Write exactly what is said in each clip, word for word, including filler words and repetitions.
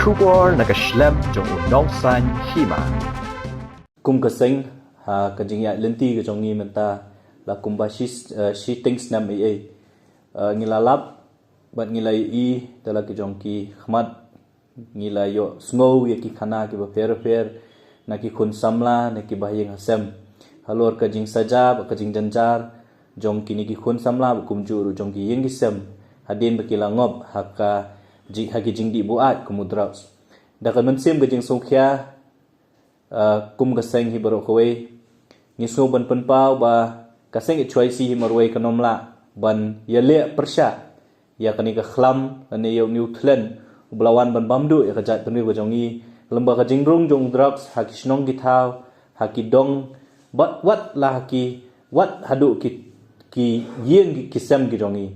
Khubor na ka shlem jong u Nongsaiñ Hima. Kum ka seng, ha ka jingïaid lynti ka jong ngi mynta la kumba shi, eh, shiteng snem ei ei. Eh, ngi la lap bad ngi la ïohi da la ki jong ki khmat, ngi la ïohsngew ïa ki khana kiba pher pher na ki khun samla, na kiba ha ïing ha sem, halor ka jingsaja bad ka jingjynjar jong kine ki khun samla bad kumjuh ruh jong ki ïing ki sem, hadien ba ki la ngop ha ka ji-, ha ki jingdih buaid kum u drugs. Da ka mynsiem ka jingsngewkhia, ah, kum ka seng hi baroh kawei, ngi sngew ban pynpaw ba ka seng H Y C hi marwei kan ym lah ban ïaleh pyrshah ïa kane ka khlam lane ïa une u thlen uba la wan ban bam duh ïa ka jaitbynriew ka jong ngi, lem bad ka jingrung jong u drugs ha ki shnong ki thaw, ha ki dong, bad wat la ha ki, wat haduh ki, ki ïing ki, ki sem ki jong ngi.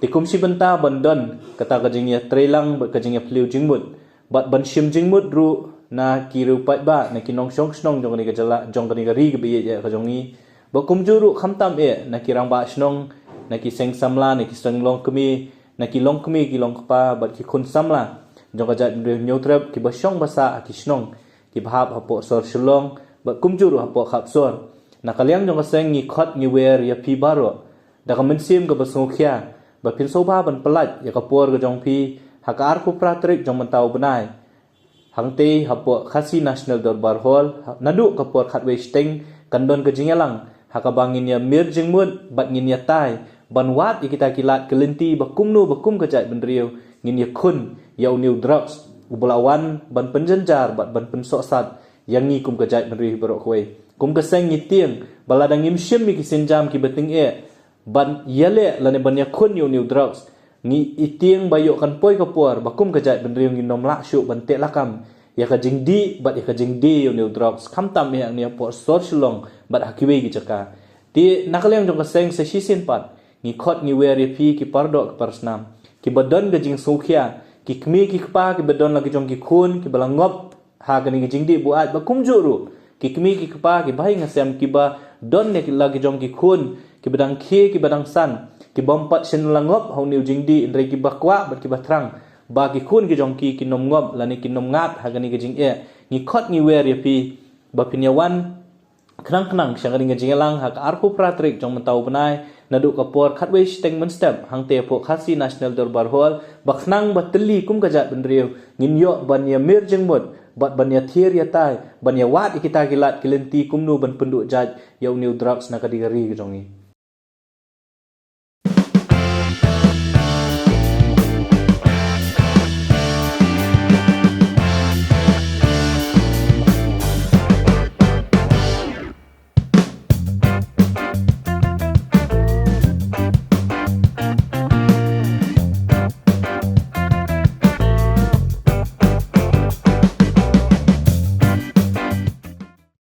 Te kum shi bynta ban don kata ka jingïatreilang bad ka jingïaphylliew jingmut bad ban shim jingmut ruh na ki riewpaidbah, na ki nongshong shnong jong kane ka jylla, jong kane ka ri kaba ïeit ïa ka jong ngi, bad kumjuh ruh khamtam eh na ki rangbah shnong, na ki seng samla, na ki seng longkmie, na ki longkmie ki longkpa bad ki khun samla jong ka jaitbynriew Hynñiewtrep kiba shong ba sah ha ki shnong kiba hap hapoh sor Shillong bad kumjuh ruh hapoh khap sor. Na ka liang jong ka seng ngi khot ngi wer ïa phi baroh da ka mynsiem kaba sngewkhia ba phin sngewbha ban pyllait ïa ka por ka jong phi ha ka arphew phra tarik jong mynta u bnai. Hangtei hapoh Khasi National Dorbar Hall, ha-, naduh ka por khatwei shiteng kan don ka jingïalang ha kaba ngin ïamir jingmut bad ngin ïatai ban wad ïa kita ki lad ki lynti ba kumno ba kum ka jaitbynriew ngin ïakhun ïa une u drugs uba la wan ban pynjynjar bad ban pynsohsat ïa ngi kum ka jaitbynriew hi baroh kawei. Kum ka seng ngi tieng ba lada ngim shim ïa ki sienjam kiba tyngeh ban ïaleh lane ban ïakhun ïa une u drugs, ngi i tieng ba ïoh kan poi ka por ba kum ka jaitbynriew ngin ym lah shuh ban teh lakam ïa ka jingdih bad ïa ka jingdie ïa une u drugs, khamtam eh hangne hapoh sor Shillong bad ha kiwei ki jaka. Te na ka liang jong ka seng sa shisien pat ngi khot ngi wer ïa phi ki pardoh ki parsnam kiba don ka jingsngewkhia, ki kmie ki kpa kiba don la ki jong ki khun kiba la ngop ha kane ka jingdih buaid bad kumjuh ruh ki kmie ki kpa kiba ha ïing ha sem kiba don ïa ki la ki jong ki khun kiba dang khie kiba dang san, kibym pat shym la ngop ha une u jingdih, hynrei kiba kwah bad kiba thrang ba ki khun ki jong ki kin ym ngop lane kin ym ngat ha kane ka jingeh. Ngi khot ngi wer ïa phi ba phin ïawan khnang khnang sha kane ka jingïalang ha ka arphew phra tarik jong mynta u bnai, naduh ka por khatwei shiteng mynstep hangtei hapoh Khasi National Dorbar Hall, ba khnang ba thylli kum ka jaitbynriew ngin ïoh ban ïamir jingmut bad ban ïathir ïatai ban ïawad ïa kita ki lad ki lynti kumno ban pynduh jait ïa une u drugs na ka ri ka jong ngi.